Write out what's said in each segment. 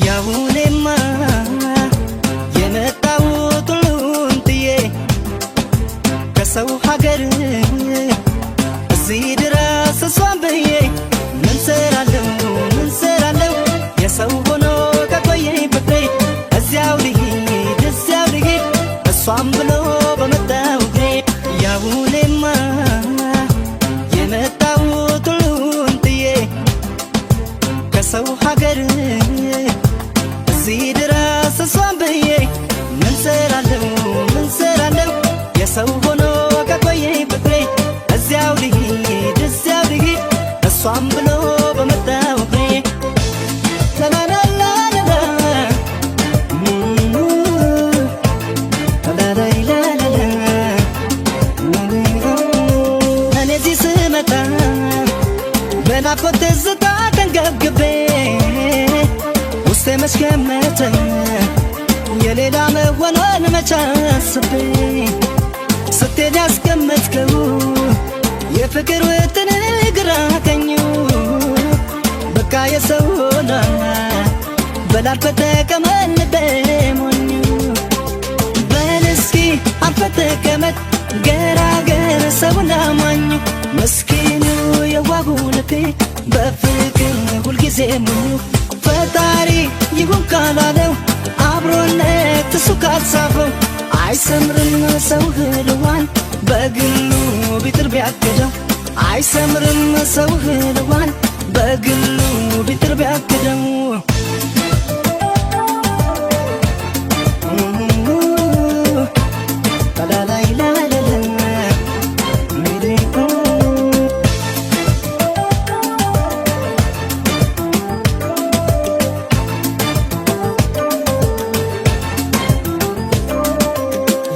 ያሁኔማ የመጣሁት ሁሉን ጥዬ ከሰው ሀገር እዚህ ድረስ እሷን ብዬ ምን ሰራለሁ ምን ሰራለሁ የሰው ሆኖ ከቆየኝ ፍቅሬ እዚያው ልሂድ እዚያው ልሂድ እሷን ብሎ በመጣው እግሬ። ያሁኔማ የመጣሁት ሁሉን ጥዬ ከሰው ሀገር እዚህ ድረስ እሷን ብዬ ምን ሰራለሁ ምን ሰራለሁ የሰው ሆኖ ከቆየኝ ፍቅሬ እዚያው ልሂድ እዚያው ልሂድ እሷን ብሎ በመጣው እግሬ። ላላላላላ ላላላላላ። እኔ እዚህ ስመጣ በናፍቆት ትዝታ ተንገብግቤ ውስጤ መች ገመተ የሌላ መሆኗን መች አስቤ። ስትሄድ ያስቀመጥከው የፍቅር ውጥን ግራ ቀኙ በቃ የሰው ሆና በላልፈ ተቀመጥ ልቤ ሞኙ። በል እስኪ አርፈህ ተቀመጥ ገራገር ሰውን አማኙ ምስኪኑ የዋሁ ልቤ በፍቅር ሁልጊዜ ሙኙ። ፈጣሪ ይሁን ካላለው አብሮነት እሱ ካልጻፈው አይሰምርም ሰው ህልዋን በግሉ ቢጥር ቢያግደው። አይሰምርም ሰው ህልዋን በግሉ ቢጥር ቢያግደው።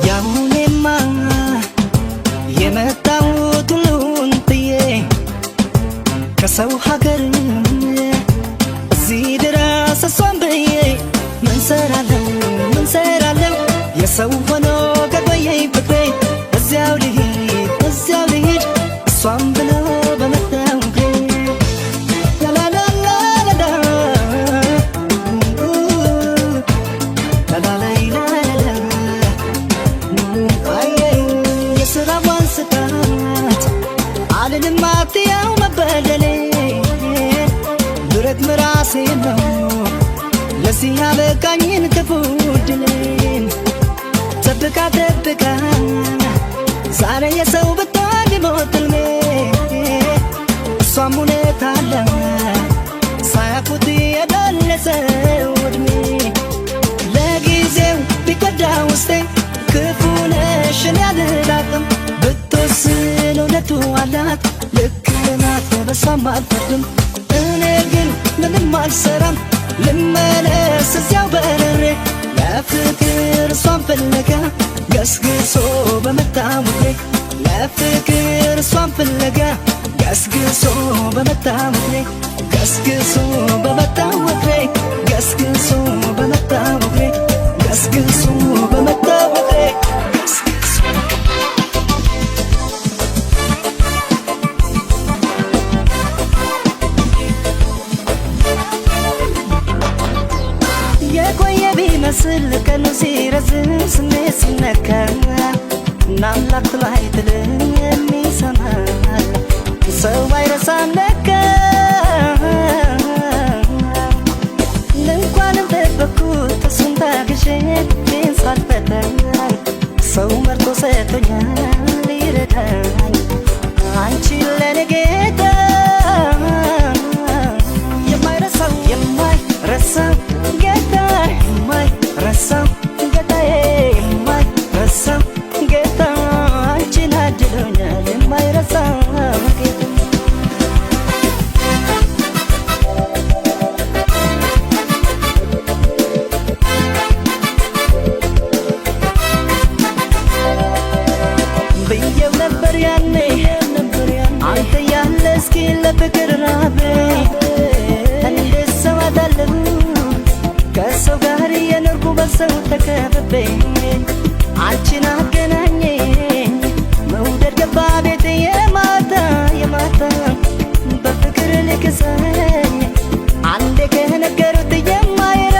ያሁኔማ የመጣሁት ሁሉን ጥዬ ከሰው ሀገር እዚህ ድረስ እሷን ብዬ ምን ሰራለሁ ምን ሰራለሁ የሰው ሆኖ ከቆየኝ ፍቅሬ እዚያው ልሂድ እዚያው ልሂድ እሷን ብሎ በመጣው እግሬ። ላላላላላ ላላላላላ። የስራዋን ስጣት አልልም አትያው መበደሌ ብረት ምራሴ ነው ለዚህ ያበቃኝን ክፉ ዕድሌን። ጠብቃ ጠብቃ ዛሬ የሰው ብትሆን ቢሞት ሕልሜ እሷም እውነት አለ ሳያውቁት የደለሰው ዕድሜ። ለጊዜው ቢጎዳ ውስጤ ክፉ ነሽ እኔ አልላትም ብትወስን እውነቱ አላት ልክ ናት በሷም አልፈርድም። እኔ ግን ምንም አልሰራም ልመለስ እዚያው በረሬ ለፍቅር እሷን ፍለጋ ገስግሶ በመጣ እግሬ። ለፍቅር እሷን ፍለጋ ገስግሶ በመጣ እግሬ። ገስግሶ በመጣ እግሬ። ገስግሶ በመጣ እግሬ። ገስግሶ በመጣ እግሬ። ገስግሶ። የቆየ ቢመስል ቀኑ ሲረዝም ስሜት ሲነካ ናምላክ ላይ ትልም ይሰማል ሰው አይረሳም ለካ። እንኳንም ጠበኩት እሱን ታግሼ ልቤን ሳልፈታኝ ሰው መርጦ ሰጥቶኛል ሊረዳኝ አንቺን ለኔ ጌታ። የማይረሳው የማይረሳው ጌታ የማይረሳው ጌታዬ የማይረሳው ጌታ አንቺን አድሎኛል የማይረሳው ጌታ። ብዬው ነበር ያኔ አንተ ያለ እስኪ ለፍቅር ራቤ እንዴት ሰው አጣለሁ ከሰው ጋር የኖርኩ በሰው ተከብቤ አንቺን አገናኘኝ መውደድ ገባ ቤት የማታ የማታ በፍቅር ልክሰኝ አንዴ ከነገሩት የማይረሳ።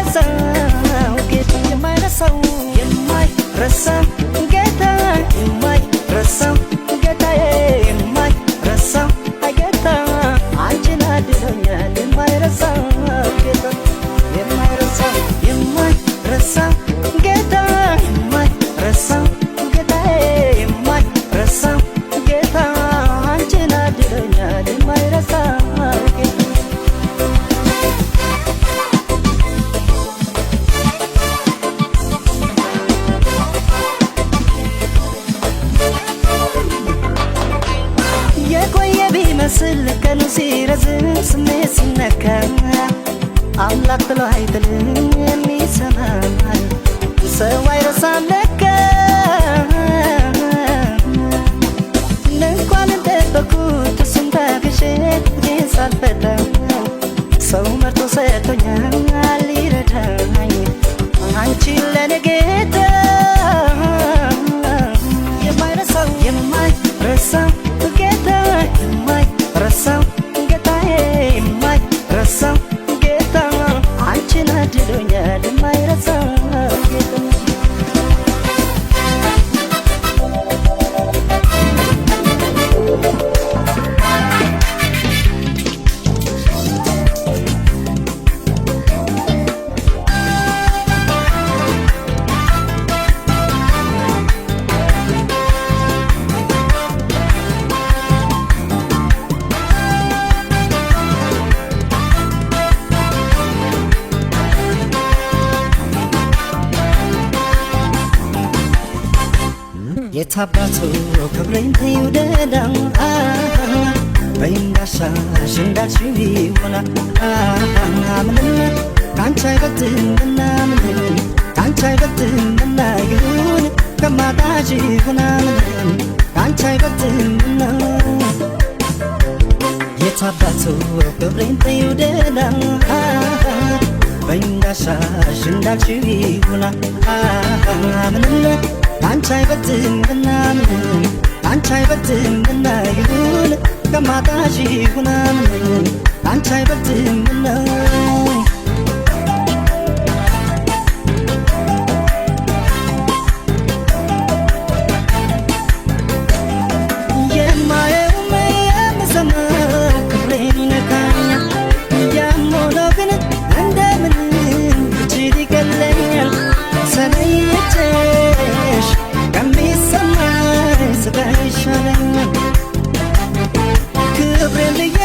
አምላክ ጥሎ አይጥልም ይሰማል ሰው አይረሳም ለካ እንኳን እንደጠበኩት እሱን ታግሼ ግን ሳልፈታ ሰው መርጦ ሰጥቶኛል ሊረዳኝ አንቺን ለኔ ጌታ የማይረሳው የማይረሳው ጌታ የማይረሳው ጌታዬ የማይረሳው ጌታ አንቺን አድሎኛል የማይረሳው ጌታ። የታባቱ ክብሬን ተይው ደህና በይ እንዳሻሽ እንዳልሽው ይሆና ምንም ካንቺ አይበልጥምና ምንም ካንቺ አይበልጥምና ይሁን ከማጣሽ ይሁና ምንም ካንቺ አይበልጥምና የታባቱ ክብሬን ተይው ደህና በይ እንዳሻሽ እንዳልሽው ይሁና ምንም ካንቺ አይበልጥምና ምንም ካንቺ አይበልጥምና ይሁን ከማጣሽ ይሁና ምንም ካንቺ አይበልጥምና። የማየውም የምሰማው ክብሬን ይነካኛል ያም ሆኖ ግን እንደምንም ብችል ይቀለኛል ተለይቼሽ ከሚሰማኝ ስቃይ ይሻለኛል ክብሬን ብዬ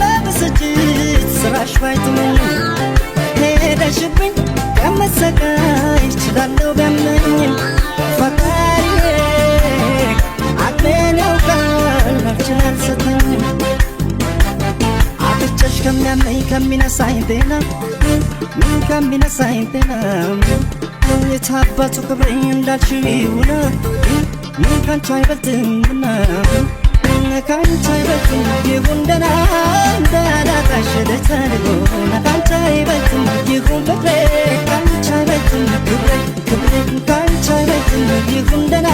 በብስጭት ስራሽ ባይጥመኝ ሄደሽብኝ ከምሰቃይ እችላለሁ ቢያመኝም ፈጣሪዬ አቅሜን ያውቃል አልችል አልሰጠኝም አጥቼሽ ከሚያመኝ ከሚነሳኝ ጤና ከሚነሳኝ ጤና የታባቱ ክብሬ እንዳልሽው ይሁና ካንቺ አይበልጥምና ካንቺ አይበልጥም ይሁን ደህና እንዳላጣሽ ልተልጎና ካንቺ አይበልጥም ይሁን ፍቅሬ ካንቺ አይበልጥም ክብሬ ክብሬ ካንቺ አይበልጥም ይሁን ደህና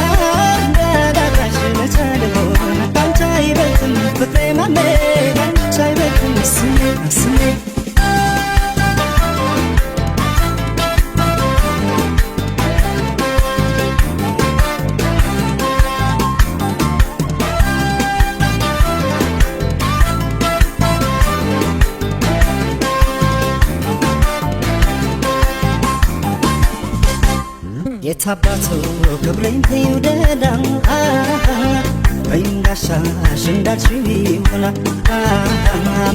እንዳላጣሽ ልተልጎና ካንቺ አይበልጥም ፍቅሬ ማሜ ካንቺ አይበልጥም ስሜ ስሜ። የታባቱ ክብሬን ተይው ደህና በይ እንዳሻሽ እንዳልሽው ይሁና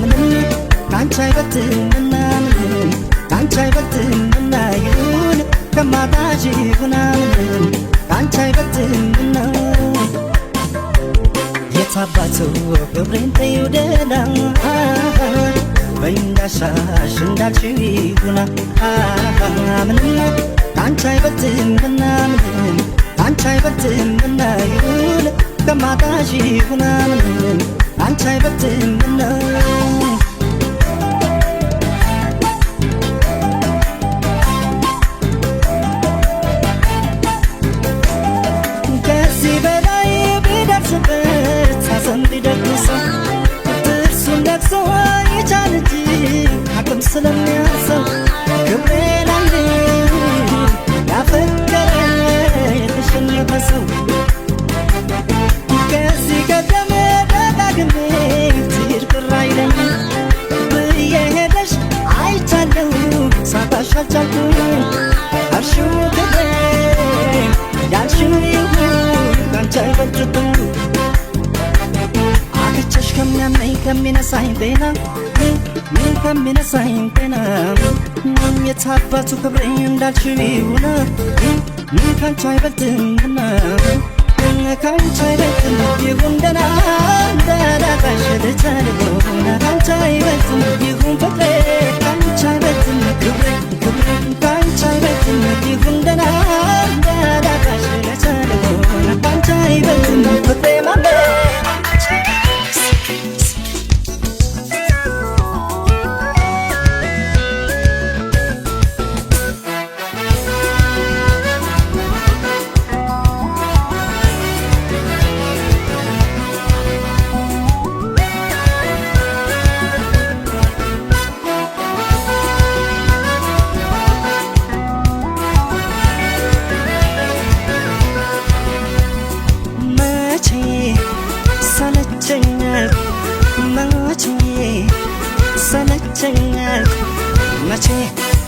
ምንም ካንቺ አይበልጥምና ምንም ካንቺ አይበልጥምና ይሁን ከማጣሽ ይሁና ምንም ካንቺ አይበልጥምና የታባቱ ክብሬን ተይው ደህና በይ እንዳሻሽ እንዳልሽው ይሁና ምንም ካንቺ አይበልጥምና ምንም ካንቺ አይበልጥምና ይሁን ከማጣሽ ይሁና ምንም ካንቺ አይበልጥምና። ከዚህ በላይ ቢደርስበት ሐዘን ቢደግሰው ጥርሱን ነክሶ ይቻል እንጂ አቅም ስለሚያንሰው ክብሬን አይልም ያፈቀረ የተሸነፈ ሰው ከዚህ ቀደም ደጋግሜ ትሂድ ቅር አይለኝም ብዬ ሄደሽ አይቻለሁ ሳጣሽ አልቻልኩም አልሽው ክብሬን ያልሽው ይሁን ካንቺ አይበልጥብኝ አጥቼሽ ከሚያመኝ ከሚነሳኝ ጤና ከሚነሳኝ ጤና የታባቱ ክብሬ እንዳልሽው ይሁና ካንቺ አይበልጥምና ካንቺ አይበልጥም ይሁን ደህና እንዳላጣሽ ልቻልሆና ካንቺ አይበልጥም ይሁን ፍቅሬ ካንቺ አይበልጥም መቼ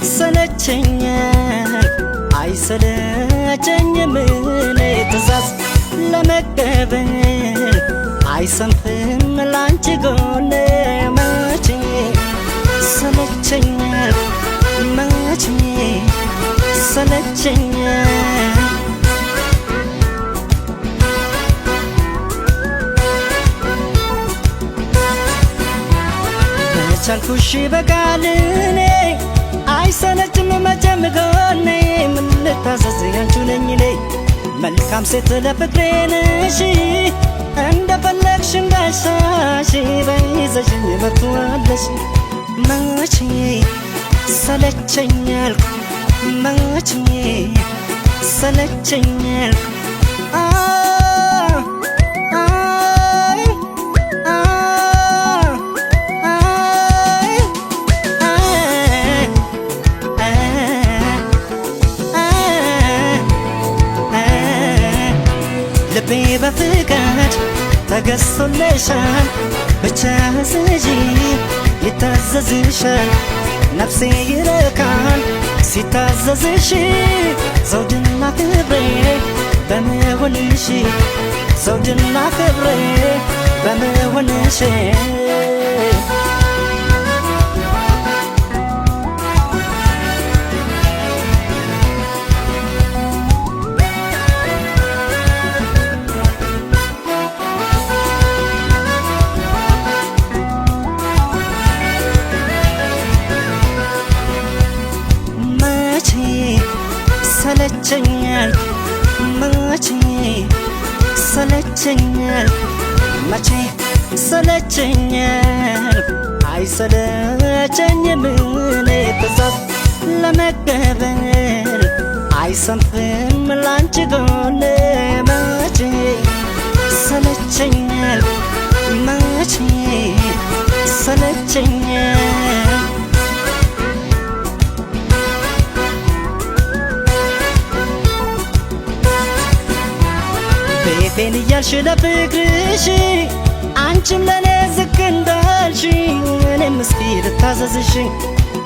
ሰለቸኝ አይሰለቸኝም እኔ ትእዛዝ ለመቀበል አይሰንፍም ላንቺ ጎኔ መቼ ሰለቸኝ መቼ ሰለቸኝ መቻልኩሽ በቃል እኔ አይሰለችም መቼም ጎኔ ምን ልታዘዝ ያንቺው ነኝ እኔ መልካም ሴት ለፍቅሬ ነሽ እንደፈለግሽ እንዳሻሽ በይዘሽኝ መብቱ አለሽ መቼ ሰለቸኝ አልኩ መቼ ሰለቸኝ አልኩ አይ አይ አይ ልቤ በፍቃድ ተገዝቶልሻል ብቻ ስዢ ይታዘዝሻል ነፍሴ ይረካል ሲታዘዝሽ ዘውድና ክብሬ በመሆንሽ ዘውድና ክብሬ በመሆንሽ መቼ ሰለቸኝ አልኩ መቼ ሰለቸኝ አልኩ መቼ ሰለቸኝ አልኩ አይሰለቸኝም እኔ ትእዛዝ ለመቀበል አይሰንፍም ላንቺ ጎኔ መቼ ሰለቸኝ አልኩ መቼ ሰለቸኝ ቤቴን እያልሽ ለፍቅርሽ አንቺም ለኔ ዝቅ እንዳልሽ እኔም እስኪ ልታዘዝሽ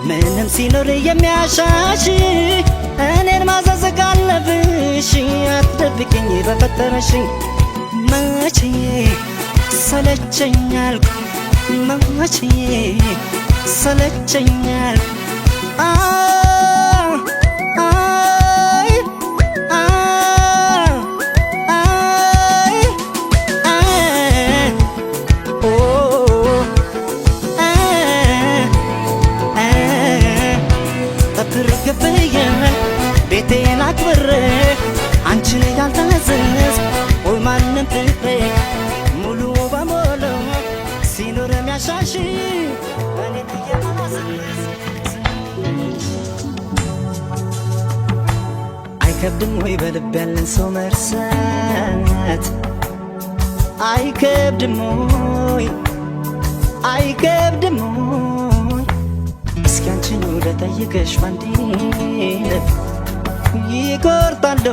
ምንም ሲኖር የሚያሻሽ እኔን ማዘዝ ካለብሽ አትደብቂኝ በፈጠረሽ መቼ ሰለቸኝ አልኩ መቼ ሰለቸኝ አልኩ አይ አይ አይ ኦ እትርግፍየን ቤቴን አክብሬ አንቺን ያልታዘዝ ወይ ማንም ፍቅሬ ሙሉ በሙሉ ሲኖር የሚያሻሽ እኔን እየማዘዝ አይከብድም ወይ በልብ ያለን ሰው መርሳት አይከብድም ወይ አይከብድም ወይ እስኪ አንቺኑ ልጠይቅሽ ባንዴ ልብ ይቆርጣሉ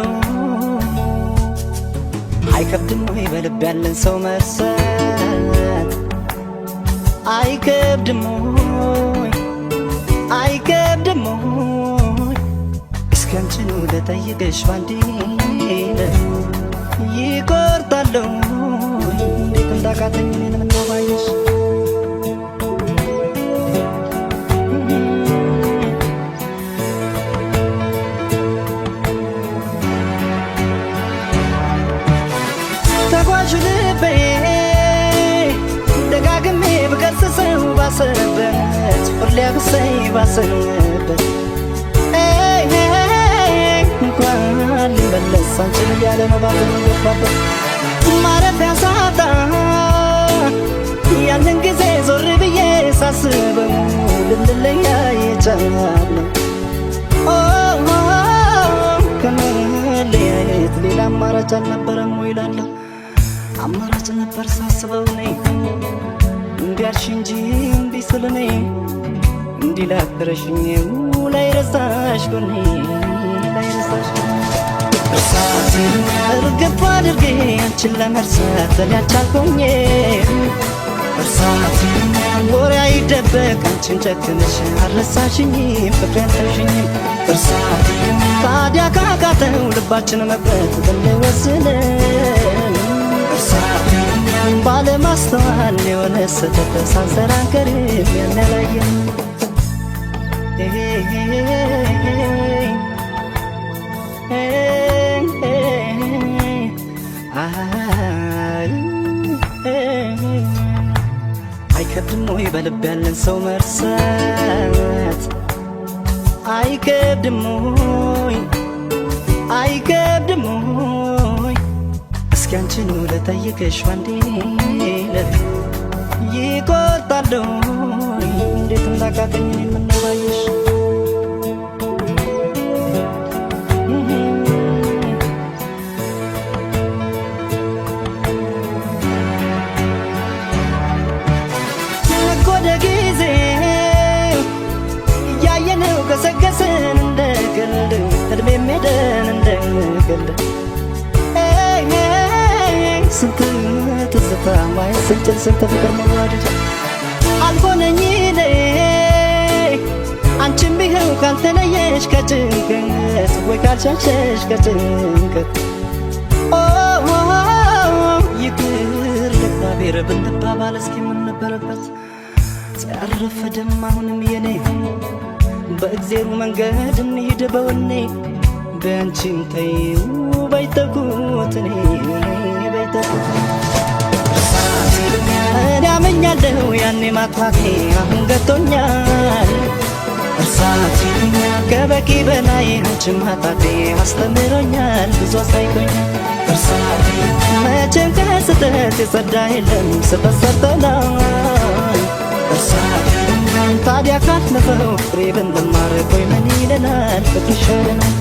አይከብድም ወይ በልብ ያለን ሰው መርሳት አይከብድም ወይ አይከብድም ወይ እስኪ አንቺኑ ልጠይቅሽ ባንዴ ልብ ይቆርጣሉ እንዴት እንዳቃተኝ እኔን ምነው ባየሽ ተጓዥ ልቤ ደጋግሜ ብገስጸው ባሰበት ሁሌ አብሰኝ ባሰበት እንኳን ልመለስ አንቺን እያለ ነው ባዘኑ ገባበት ማረፊያ ሳጣ ያንን ጊዜ ዞር ብዬ ሳስበው ልንለያይ የቻልነው ከመለያየት ሌላ አማራጭ አልነበረም ወይ እላለሁ። አማራጭ ነበር ሳስበው እኔ እምቢ አልሽ እንጂ እምቢ ስል እኔ እንዲህ ላከረሽኝ ላይረሳሽ ጎኔ ላይረሳሽ እርሳት እርግፍ አድርጌ አንቺን ለመርሳት እኔ አልቻልኩኝ እርሳት ወሬ አይደበቅ አንቺን ጨክነሽ አልረሳሽኝም ፍቅሬ አልተውሽኝም። እርሳት ታዲያ ካቃተው ልባችን መቁረጥ ብንወስን፣ እርሳት ባለማስተዋል የሆነ ስህተት ሳንሰራ አንቀርም ያን ያላየን። አይከብድም ወይ በልብ ያለን ሰው መርሳት? አይከብድም ወይ? አይከብድም ወይ? እስኪ አንቺኑ ልጠይቅሽ ባንዴ ለት፣ ይቆጣል ወይ እንዴት እንዳቃተኝ እኔን ምነው ባየሽ? ወደ ጊዜ እያየነው ገሰገስን እንደ ቀልድ፣ እድሜም ሄደን እንደ ቀልድ። ስንት ትዝታ ማየት ስንችል ስንት ፍቅር መዋደድ አልሆነኝ እኔ። አንቺም ቢኸው ካልተለየሽ ከጭንቀት ወይ ካልሸሸሽ ከጭንቀት፣ ይቅር ለእግዚአብሔር ብንባባል እስኪ ምን ነበረበት? ያረፈደም አሁንም የኔ፣ በእግዜሩ መንገድ እንሂድ በወኔ። በአንቺም ተይው በይተኩት እኔ በይተኩት። እኔ አመኛለሁ ያኔ ማጥፋቴ አሁን ገብቶኛል። እርሳት ከበቂ በላይ አንቺን ማጣቴ አስተምሮኛል፣ ብዙ አሳይቶኛል። እርሳት መቼም ከስህተት የጸዳ የለም፣ ስህተት ሰርተናል። እርሳት ታዲያ ካለፈው ፍሬ ብንማር ቆይ ምን ይለናል? ፍቅር ይሻለናል።